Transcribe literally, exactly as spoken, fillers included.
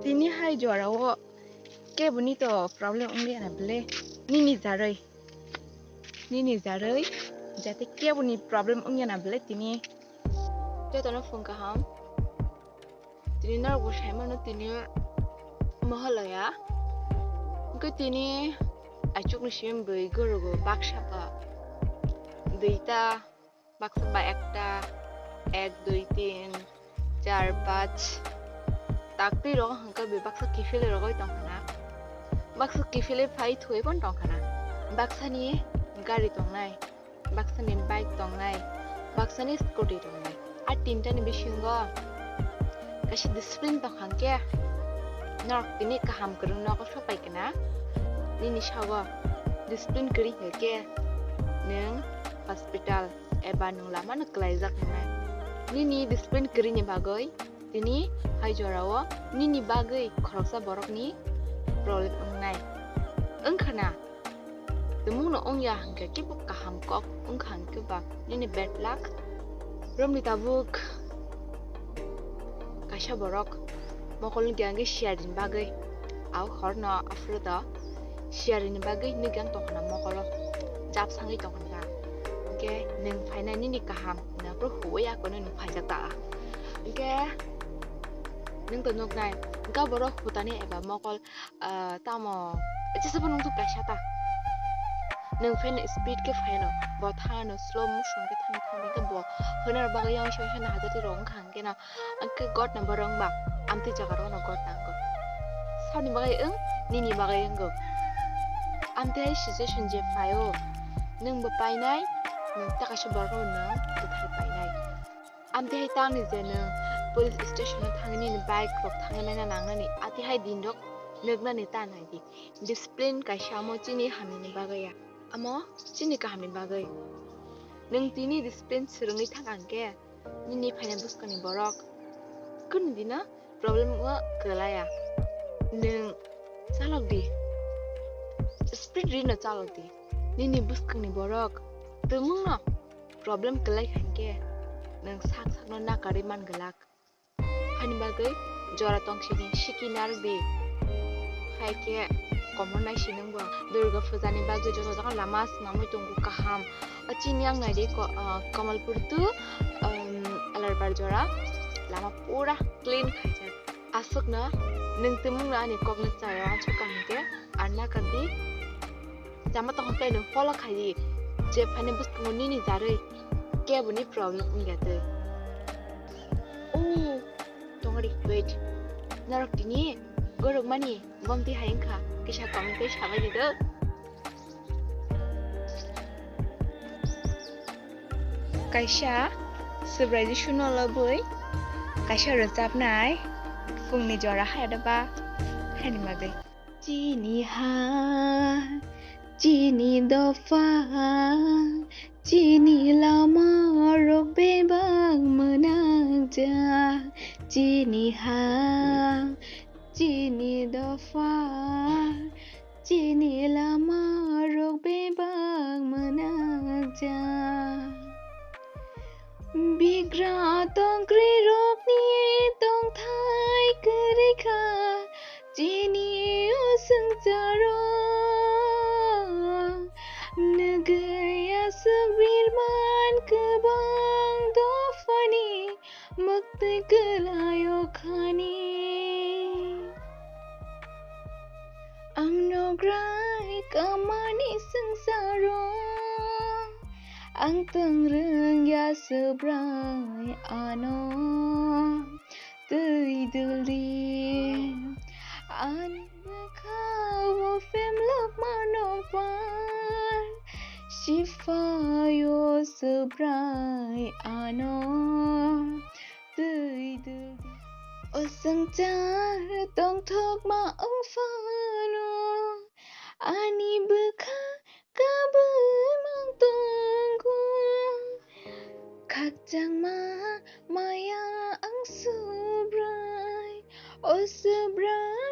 Tini hai jora o kebo ni to problem wngya na bele, nini jaroi, nini jaroi jate kebo ni problem wngya na bele tini. Jotono phung kaham. Tini norok bo sai mano tini Mahalaya. Hwnkhe tini aichukni simi bwrwi gorogo baksa ba duita, baksa ba ekta, ek, dui, tin, char, panch. Taktwi rogo hwnkhe bwi baksa kiphilwi rogwi tongkha na. Baksa kiphilwi phai thwi phano tongkha na. Baksani gari tongnai, baksani bike tongnai, baksani scooty tongnai. A tintani bisingo kaisa discipline tongkha hwnkhe norok tini kaham kwrwng nogo sopai khe na. Nini sago discipline kwrwi hwnkhe nwng hospital eba nwng lamano kwlaijak wngnai. Nini discipline kwrwini bagwi tini hai jorao nini bagwi khoroksa borokni problem wngnai. Wngkha na? Tumungno wngya hwnkhe kibo kaham kok wngkha hwnkhe ba nini bad luck. Romni tabuk kaisa borok mokolni giyangwi siyarini bagwi, au horno aphuru to siyarini bagwi nukjang tongkhna mokolo chap sangwi tongkhna. Hwnkhe nwng phainai nini kaham, nwng aphuru huwi akono nwng phaijak ta. Hwnkhe nwng to nuknai, hwnkhe borok hutani eba mokol, ah, tamo jesa bo nung kaisa ta. Nwng phaino speed khe phaino, bo thano slow motion khe thangwi thangwi khe bo hwnwi bagwi yang song song hajati rok wngkha hwnkhe no. Hwnkhe gotna borok wngba amtwi jaga rokno gotna wngo. Saboni bagwi wng, nini bagwi wngo. Amtwi hai situation je phaio, nwng bo painai, nwng ta kaisa borok no nwng bwthai painai. Amtwi hai tamni je nwng police station o thangwi nini bike rok thangwi naina nangnani, atwi hai din rok nuknani ta nai di. Discipline kaisa amo chini hamyani bagwi ya, amo chini kahamni bagwi. Nwng tini discipline swrwngwi thang ang khe, nini phaina bwskangni borok kunu dino problem o kwlaya. Nwng chalok di, speed rino chalok di. Nini bwskangni borok tumungno problem kwlai kha hwnkhe nwng sak sakno nakarwi man glak. Hani bagwi jora tongsini siki narwk di. Hai khe komor nai si nwng bo. Durga pujani bagwi joto jaga lama swnamwi tongo kaham. O chini ang nai di ko-, ah, Kamalpur to, um, Alarbar jora lama pura clean khaijak. Aswkno nwng tumungno ani kokno chaya uansuk kaham khe ar nakar di. Chama tongkha khe nwng follow khai di, je phaini bwskango nini jarwi keboni problem wngya twi. O tongri, wait. Norok tini gorok mani bomti hai wngkha, kisa comment khe sabai di do. Kaisa Subrai Jisuno lobwi kaisa rwchapnai, phungni jora hai da ba haini bagwi. Chini ha, chini dopha, chini lama rok bebak mwnakjak. Chini ha, chini dopha, chini lama rok bebak mwnakjak. Bigra tongkri rokni tongthai kwrwi kha chini o swngcharo. Nugwi aswk birman kwbang dophani mwktwi kwlaio khani. Ang nograi kamani swngcharo, ang tong rwngya Subrai ano twi duldi. Ani bwkha o phemlok mano par, siphaio Subrai ano twi duldi. O swngchar tongthokma wng phano, ani bwkha kabui mang tongo. Khakchangma maya ang Subrai, o Subrai.